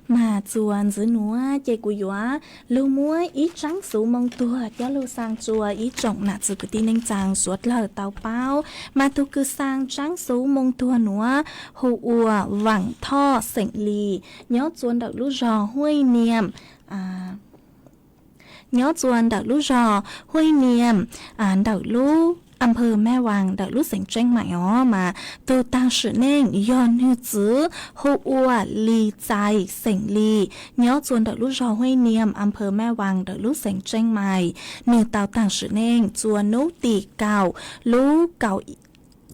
Mas txuas ntxiv nuav ces kuv yuav lug muab ib tsaab xuv moo tuag coj lug xaa tsua ib tsoom nam txwv kwv tij neej tsaa suav dlawg tau paub. Mas tug kws xaa tsaab xuv moo tuag nuav hu ua Vaam Thoj xeem Lis, nyob txua ntawm lub zog Huaj Niam, nyob txua ntawm lub zog Huaj Niam, ntawm lub a phawv Maj Vaas ntawm lub xeev Tseeb Maim os. Mas tug taag sim neej yog nwg txwv hu ua Lis Txais xeem Lis, nyob txua ntawm lub zog Huaj Niam a phawv Maj Vaas ntawm lub xeev Tseeb Maim. Nwg tau taag sim neej txua nub tim kaum lub kaum,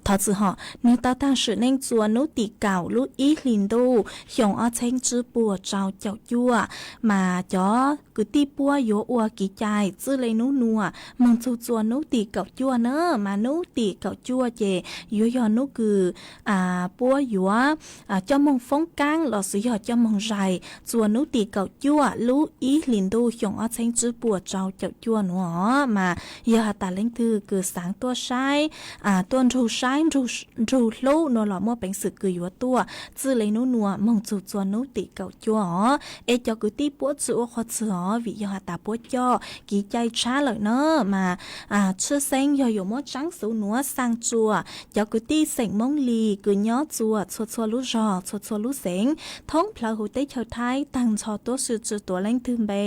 thov txwm hom, nwg tau taag sim neej txua nub tim kaum lub ib hlis ntuj xyoo ob txheeb tsib puas rau caum cuaj. Mas cov kwv tij puab yuav ua kev cai txwj le nub nuav moog txug txua nub tim kaum cuaj na. Mas nub tim kaum cuaj ces yuav yog nub kws puab yuav coj moog foob kaab lossis yog coj moog zais txua nub tim kaum cuaj lub ib hlis ntuj xyoo ob txheeb tsib puas rau caum cuaj nuav. Mas yog has tas leej twg kws xaav tuaj saib, tuaj nrug saib, nrug hlub nuav los muaj peev xwm kws yuav tuaj txwj le nub nuav moog txug txua nub tim kaum cuaj os. Es cov kwv tij puab tsi ua qhov txwm os, vim yog has tas puab coj kev cai tshab lawm na. Mas tshwj xeeb yog yuav muab tsaab xuv nuav xaa tsua cov kwv tij xeem Moob Lis kws nyob txua txhua txhua lub zog txhua txhua lub xeev thoob plawg huv teb chaws Thaib, taag nrho tuab si tsi tuav leej twg npe.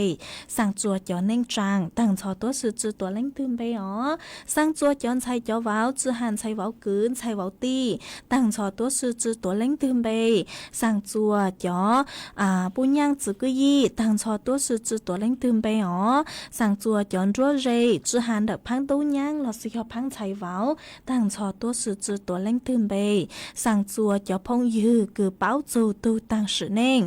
Xaa tsua cov neej tsaa, taag nrho tuab si tsi tuav leej twg npe os. Xaa tsua cov ntxhais cov vauv, tsi has ntxhais vauv kwv ntxhais vauv tij, taag nrho tuab si tsi tuav leej twg npe. Xaa tsua cov puj nyaaj txwv kwj yij, taag nrho tuab si tsi tuav leej twg npe os. Xaa tsua cov nruab ze, tsi has ntawm phaab tub nyaab lossis yog phaab ntxhais vauv, taag nrho tuab si tsi tuav leej twg npe. Xaa tsua cov phooj ywg kws paub txug tug taag sim neej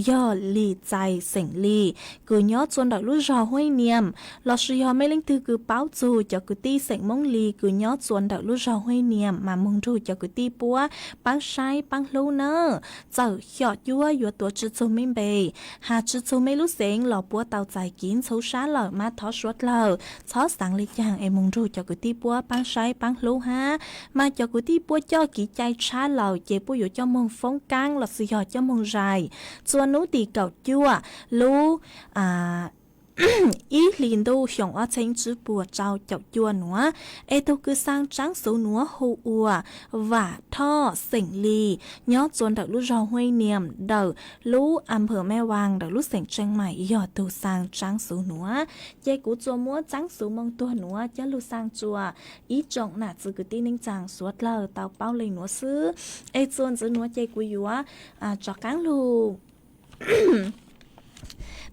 yog Lis Txais xeem Lis kws nyob txua ntawm lub zog Huaj Niam, lossis yog mej leej twg kws paub txug cov kwv tij xeem Moob Lis kws nyob txua ntawm lub zog Huaj Niam mas moog nrug cov kwv tij puab paab saib paab hlub na. Txawm xyom cuab yuav tuav tsi txug mej npe, has tsi txug mej lub xeev los puab tau txais kev ntxhov sab lawm mas thov suav dlawg txhob xaav le caag es moog nrug cov kwv tij puab paab saib paab hlub hab. Mas cov kwv tij puab coj kev cai tshab lawm ces puab yuav coj moog foob kaab lossis yog coj moog zais txua nub tim kaum cuaj lub ib hlis ntuj xyoo ob txheeb tsib puas rau caum cuaj nuav. Es tug kws xaa tsaab xuv nuav hu ua Vam Thoj xeem Lis, nyob txua ntawm lub zog Huaj Niam ntawm lub a phawv Maj Vaas ntawm lub xeem Tseeb Maim yog tug xaa tsaab xuv nuav. Ces kuv tsuas muab tsaab xuv moo tuag nuav coj lug xaa tsua ib tsoom nam txwv kwv tij neej tsaa suav dlawg tau paub le nuav xwb. Es txuas ntxiv nuav ces kuv yuav rov qaab lug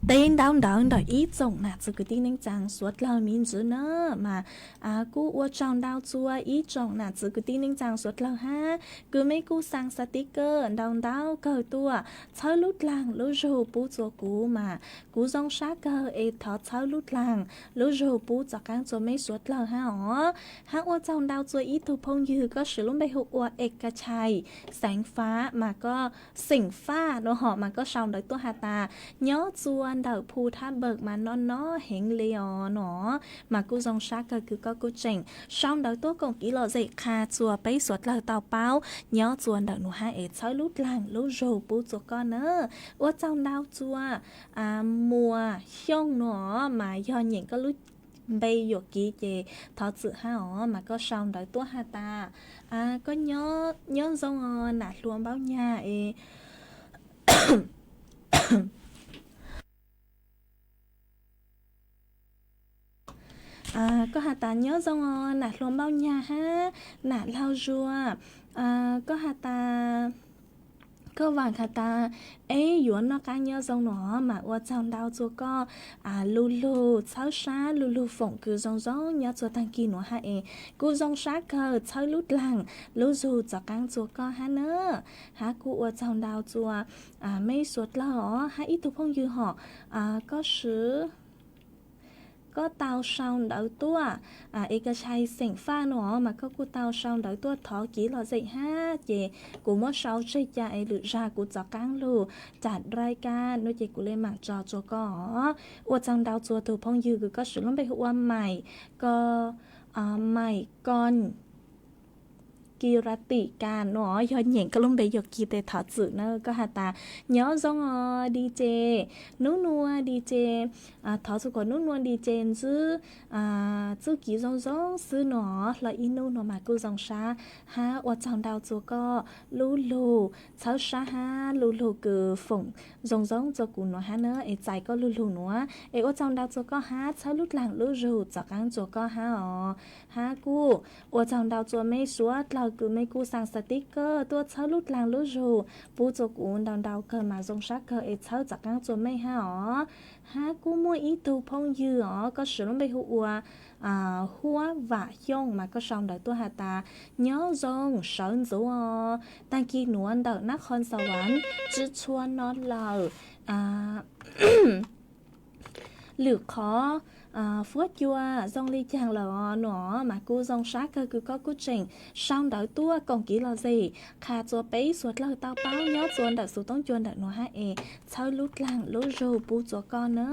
teb ntaub ntawv ntawm ib tsoom nam txwv kwv tij neej tsaa suav dlawg me ntsis na. Mas kuj ua tsaug ntau txua ib tsoom nam txwv kwv tij neej tsaa suav dlawg hab, kws mej kuj xaa xav tiv kawg ntau ntau kawg tuaj txhawb lub dlaag lub zug pub txua kuv mas kuv zoo sab kawg es thov txhawb lub dlaag lub zug pub txom qaab txua mej suav dlawg hab os. Hab ua tsaug ntau txua ib tug phooj ywg koj siv lub npe hu ua Ekachai xeem Faj mas koj, xeem Faj no hom mas koj sau ntawv tuaj has tas nyob txua ntawm Phu Thab Npawm mas no no heev le os no. Mas kuj zoo sab kawg kws koj kuj tseem sau ntawv tuaj koom kev lom zem qha txua peb suav dlawg tau paub nyob txua ntawm nuav hab es txhawb lub dlaag lub zug pub txua koj na. Ua tsaug ntau txua Muas Xyooj no mas yog nyeem koj lub npe yuam kev ces thov txim hab os. Mas koj sau ntawv tuaj has tas koj nyob zoo os nam hluas Npaub Nyag es koj has tas nyob zoo os nam hluas Npaub Nyag hab nam Laug Zuag. Koj has tas koj vaam has tas eb yuav noj qaab nyob zoo no mas ua tsaug ntau txua koj lu lug txhawb sab lu lug foom kws zoo zoo nyob txua taag kig nuav hab es kuj zoo sab kawg txhawb lub dlaag lub zug txom qaab txua koj hab na. Hab kuj ua tsaug ntau txua mej suav dlawg os hab ib tug phooj ywg hom koj swv koj tau sau ntawv tuaj Ekachai xeem Faj no mas koj kuj tau sau ntawv tuaj thov kev lom zem hab ces kuv muab sau tseg ca es lwm zag kuv txom qaab lug ram rai ka no ces kuv le maam tso txua koj os. Ua tsaug ntau txua tug phooj ywg kws koj swv lub npe hu ua Maim, ko, Maim Koj Kiratika no yog nyeem koj lub npe yuam kev tes thov txim na. Koj has tas nyob zoo os, di ces nub nua di ces, thov txhua kom nub nua di ces ntsib txuj kev zoo zoo xwb no. Hlo ib hnub no mas kuj zoo sab hab ua tsaug ntau txug koj lub lug txhawb sab hab lub lug kws foom zoo zoo txug kuv nuav hab na, es txais koj lub lug nuav es ua tsaug ntau txug koj hab txhawb lub dlaag lub zug txav qaab txug koj hab os. Hab kuj ua tsaug ntau txug mej suav dlawg kws mej kuj xaa xav tib kawg tuaj txhawb lub dlaag lub zug pub txug kuv ntau ntau kawg mas zoo sab kawg es txhawb txav qaab txug mej hab os. Hab kuj muaj ib tug phooj ywg os, koj siv lub npe hu ua Huab Vam Xyooj mas koj sau ntawv tuaj has tas nyob zoo sawv ntxuv os, taag kis nuav ntawm Nab Qhoo Xav Vam tsi tshua no lawm. Lwm qhov Fuab Cua zoo le caag lawm os no mas kuj zoo sab kawg kws koj kuj tseem sau ntawv tuaj koom kev lom zem qha txug peb suav dlawg tau paub nyob txug ntawm xuv toob cua ntawm nuav hab es txhawb lub dlaag lub zug pub txug koj na.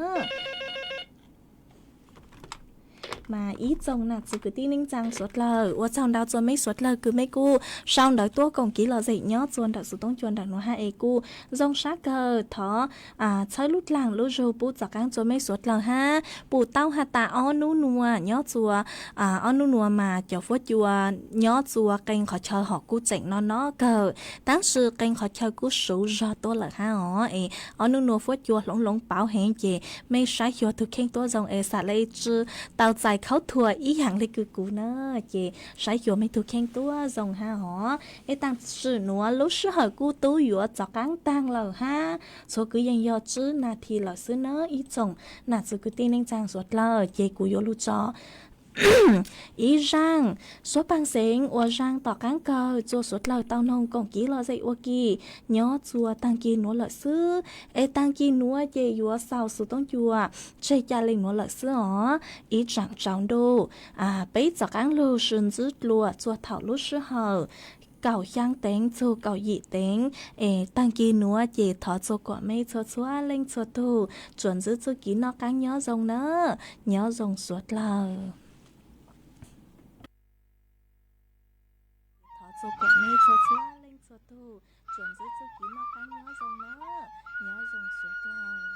Mas ib tsoom nam txiv kwv tij neej tsaa suav dlawg, ua tsaug ntau txug mej suav dlawg kws mej kuj sau ntawv tuaj koom kev lom zem nyob txug ntawm xuv toob cua ntawm nuav hab es kuj zoo sab kawg. Thov txhawb lub dlaag lub zug pub txav qaab txug mej suav dlawg hab pum tau has tas ob nub nua nyob txug, ob nub nua mas cov fuab cua nyob txug qee qhov chaw hom kuj tseem no no kawg, tab sis qee qhov chaw kuj suv zog tuaj lawm hab os. Es ob nub nua fuab cua hloov hloov pauv heev ces mej saib xyuas tug kheej tuab zoo es xav le tsi tau txais khaub thuas ib yaam le kws kuv na, ces saib xyuas mej tug kheej tuab zoo hab os. Es taam sim nuav lub sij hawm kuj tub yuav txav qaab taag lawm hab txhua kwv yees yog tsib nas this lawm xwb na. Ib tsoom nam txiv kwv tij neej tsaa suav dlawg ces kuv yuav lug tso ib zaaj suab paag xeev ua zaaj tom qaab kawg txug suav dlawg tau noog koom kev lom zem ua ke nyob txug taag kis nuav lawm xwb. Es taag kis nuav ces yuav xaus xuv toob cua tseg ca le nuav lawm xwb os. Ib tsaam tsaus ntuj peb txav qaab lug sw ntsib dlua txug thaum lub sij hawm kaum xyaa teev txug kaum yim teev. Es taag kis nuav ces thov txug kom mej txhua txhua leej txhua tug tsuas ntsib txuj kev noj qaab nyob zoo na, nyob zoo suav dlawg. Thov txug kom mej txhua txhua leej txhua tug tsuas ntsib txuj kev noj qaab nyob zoo na, nyob zoo suav dlawg.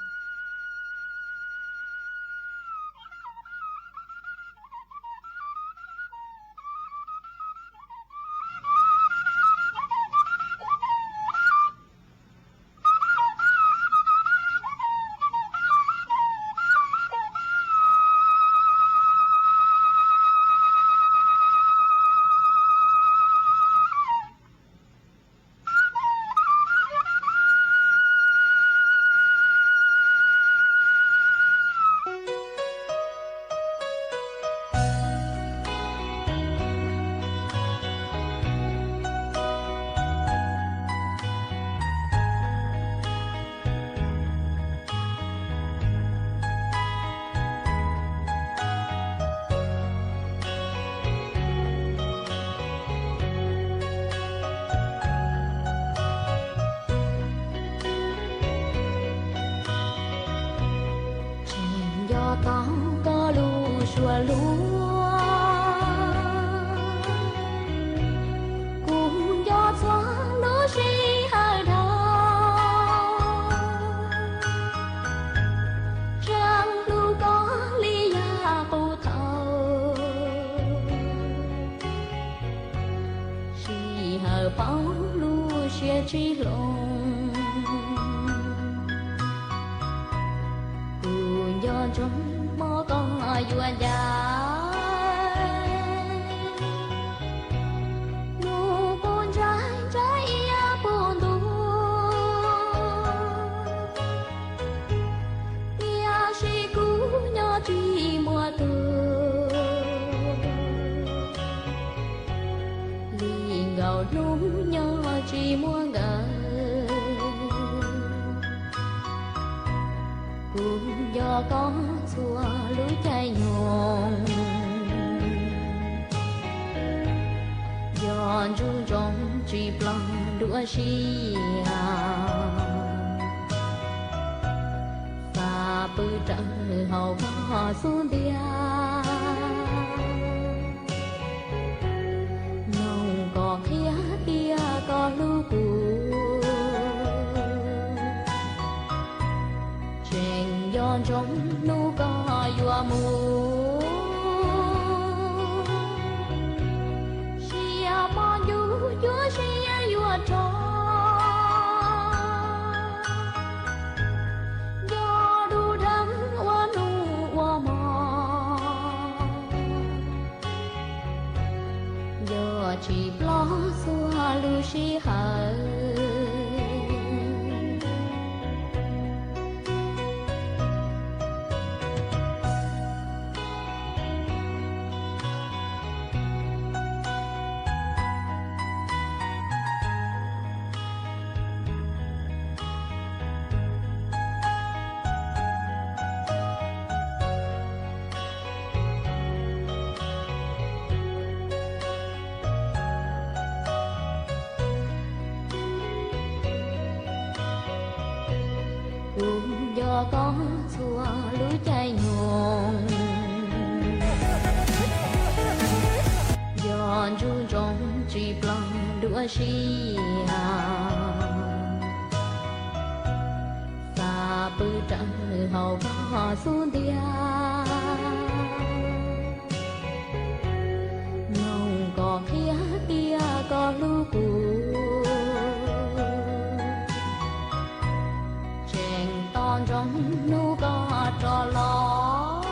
Tseem nco tau koj lub suab lug, kuv nco txhua lub sij hawm dhau, tseem hlub koj li yam qub thaum, sij hawm paub lub siab tsis hloov. Kuv nco ntsoov mob koj yuav ncaim, nub quas ntshai ntshai ib yam puag ntuj, tiam sis kuv nyob tsis muaj tug, li nkaus hnub nyob tsis muaj nkawm. Kuv nco koj txhua lub caij nyoog, nco ntsuj ntsoov tsis ploog dua sia, xav pw raws hauv koj xub ntiag, mloog koj Nco ntsoov hnub koj yuav mus, siab pob ncuj cuab siab yuav rog, nco dub dheev ua hnub ua hmo, nco tsis ploj txhua lub sij hawm. Kuv nco koj txhua lub caij nyoog, nco ntsoov tsis ploj dua sij hawm, xav pw rawv hauv koj xub ntiag, mloog koj qhia tias koj hlub kuv, tseem tos ntsoov hnub koj rov los,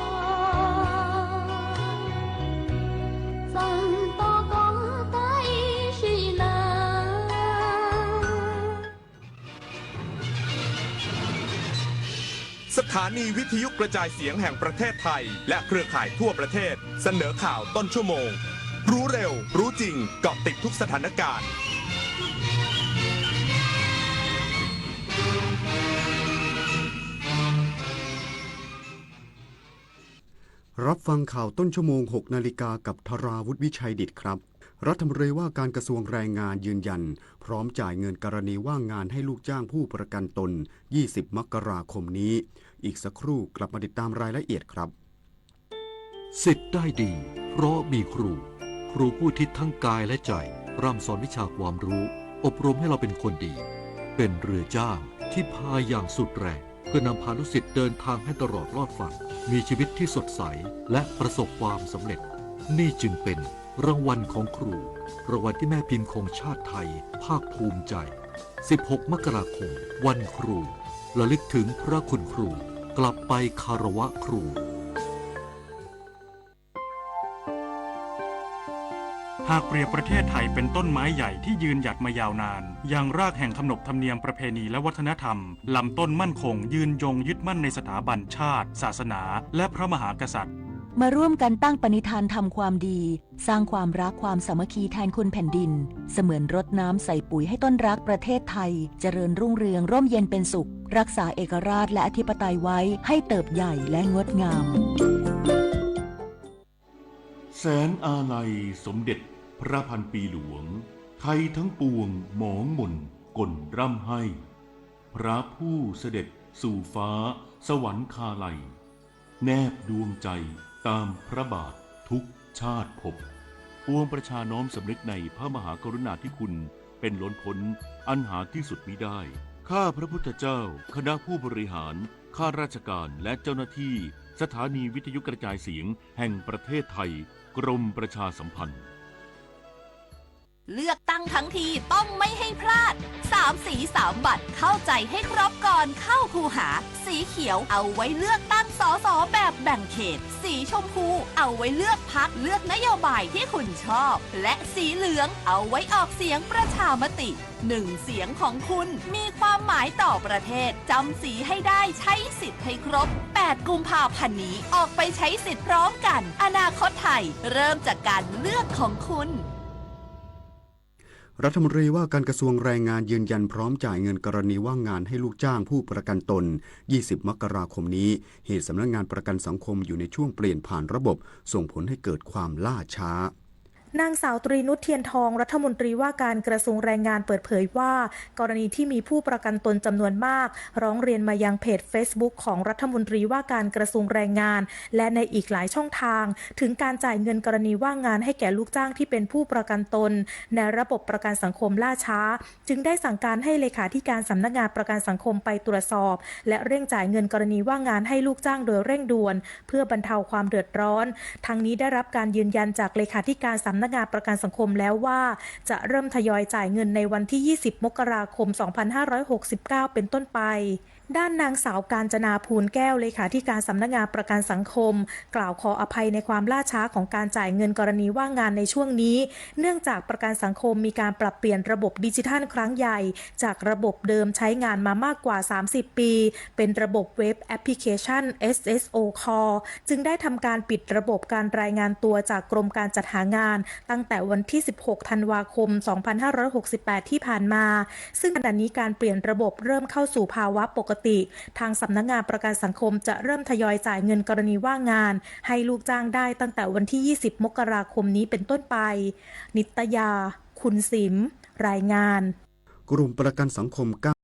txeev tos koj tag ib sim neej.สถานีวิทยุกระจายเสียงแห่งประเทศไทยและเครือข่ายทั่วประเทศเสนอข่าวต้นชั่วโมง รู้เร็ว รู้จริง เกาะติดทุกสถานการณ์ รับฟังข่าวต้นชั่วโมง หกนาฬิกา กับธราวุฒิ วิชัยดิษฐครับ รัฐมนตรีว่าการกระทรวงแรงงานยืนยันพร้อมจ่ายเงินกรณีว่างงานให้ลูกจ้างผู้ประกันตน ยี่สิบ มกราคมนี้ อีกสักครู่กลับมาติดตามรายละเอียดครับ สิทธิ์ได้ดี เพราะมีครู ครูผู้ทิศทั้งกายและใจ ร่ำสอนวิชาความรู้ อบรมให้เราเป็นคนดี เป็นเรือจ้างที่พายอย่างสุดแรง เพื่อนำพาลูกศิษย์เดินทางให้ตลอดรอดฝั่ง มีชีวิตที่สดใส และประสบความสำเร็จ นี่จึงเป็นรางวัลของครู รางวัลที่แม่พิมพ์ของชาติไทยภาคภูมิใจ สิบหก มกราคม วันครู ระลึกถึงพระคุณครู กลับไปคารวะครู หากเปรียบประเทศไทยเป็นต้นไม้ใหญ่ที่ยืนหยัดมายาวนาน ยังรากแห่งขนบธรรมเนียมประเพณีและวัฒนธรรม ลำต้นมั่นคง ยืนยงยึดมั่นในสถาบันชาติ ศาสนา และพระมหากษัตริย์ มาร่วมกันตั้งปณิธานทำความดี สร้างความรักความสามัคคีแทนคุณแผ่นดิน เสมือนรดน้ำใส่ปุ๋ยให้ต้นรักประเทศไทย เจริญรุ่งเรือง ร่มเย็นเป็นสุข รักษาเอกราชและอธิปไตยไว้ให้เติบใหญ่และงดงาม แสนอาลัยสมเด็จพระพันปีหลวง ไทยทั้งปวงหมองหม่นก่นร่ำไห้ พระผู้เสด็จสู่ฟ้าสวรรคาลัย แนบดวงใจตามพระบาททุกชาติภพ ปวงประชาน้อมสำนึกในพระมหากรุณาธิคุณเป็นล้นพ้น อันหาที่สุดมิได้ ข้าพระพุทธเจ้า คณะผู้บริหาร ข้าราชการ และเจ้าหน้าที่ สถานีวิทยุกระจายเสียงแห่งประเทศไทย กรมประชาสัมพันธ์ เลือกตั้งทั้งทีต้องไม่ให้พลาด สามสีสามบัตร เข้าใจให้ครบก่อนเข้าคูหา สีเขียวเอาไว้เลือกตั้ง สส แบบแบ่งเขต สีชมพูเอาไว้เลือกพรรค เลือกนโยบายที่คุณชอบ และสีเหลืองเอาไว้ออกเสียงประชามติ หนึ่งเสียงของคุณมีความหมายต่อประเทศ จำสีให้ได้ ใช้สิทธิ์ให้ครบ แปดกุมภาพันธ์นี้ ออกไปใช้สิทธิ์พร้อมกัน อนาคตไทย เริ่มจากการเลือกของคุณ รัฐมนตรีว่าการกระทรวงแรงงานยืนยันพร้อมจ่ายเงินกรณีว่างงานให้ลูกจ้างผู้ประกันตน ยี่สิบ มกราคมนี้ เหตุสำนักงานประกันสังคมอยู่ในช่วงเปลี่ยนผ่านระบบ ส่งผลให้เกิดความล่าช้า นางสาวตรีนุช เทียนทอง รัฐมนตรีว่าการกระทรวงแรงงานเปิดเผยว่า กรณีที่มีผู้ประกันตนจำนวนมากร้องเรียนมายังเพจเฟซบุ๊กของรัฐมนตรีว่าการกระทรวงแรงงาน และในอีกหลายช่องทาง ถึงการจ่ายเงินกรณีว่างงานให้แก่ลูกจ้างที่เป็นผู้ประกันตนในระบบประกันสังคมล่าช้า จึงได้สั่งการให้เลขาธิการสำนักงานประกันสังคมไปตรวจสอบ และเร่งจ่ายเงินกรณีว่างงานให้ลูกจ้างโดยเร่งด่วน เพื่อบรรเทาความเดือดร้อน ทั้งนี้ได้รับการยืนยันจากเลขาธิการสำนักงานประกันสังคมแล้วว่า จะเริ่มทยอยจ่ายเงินในวันที่ ยี่สิบ มกราคม สองพันห้าร้อยหกสิบเก้า เป็นต้นไป ด้านนางสาว กาญจนา ภูลแก้ว เลขาธิการสำนักงานประกันสังคม กล่าวขออภัยในความล่าช้าของการจ่ายเงินกรณีว่างงานในช่วงนี้ เนื่องจากประกันสังคมมีการปรับเปลี่ยนระบบดิจิทัลครั้งใหญ่ จากระบบเดิมใช้งานมามากกว่า สามสิบ ปี เป็นระบบเว็บแอปพลิเคชัน เอส เอส โอ Call จึงได้ทำการปิดระบบการรายงานตัวจากกรมการจัดหางาน ตั้งแต่วันที่ สิบหก ธันวาคม สองพันห้าร้อยหกสิบแปด ที่ผ่านมา ซึ่งขณะนี้การเปลี่ยนระบบเริ่มเข้าสู่ภาวะปกติ ทางสำนักงานประกันสังคมจะเริ่มทยอยจ่ายเงินกรณีว่างงานให้ลูกจ้างได้ตั้งแต่วันที่ ยี่สิบ มกราคมนี้เป็นต้นไป นิตยา คุณสิม รายงาน กรมประกันสังคม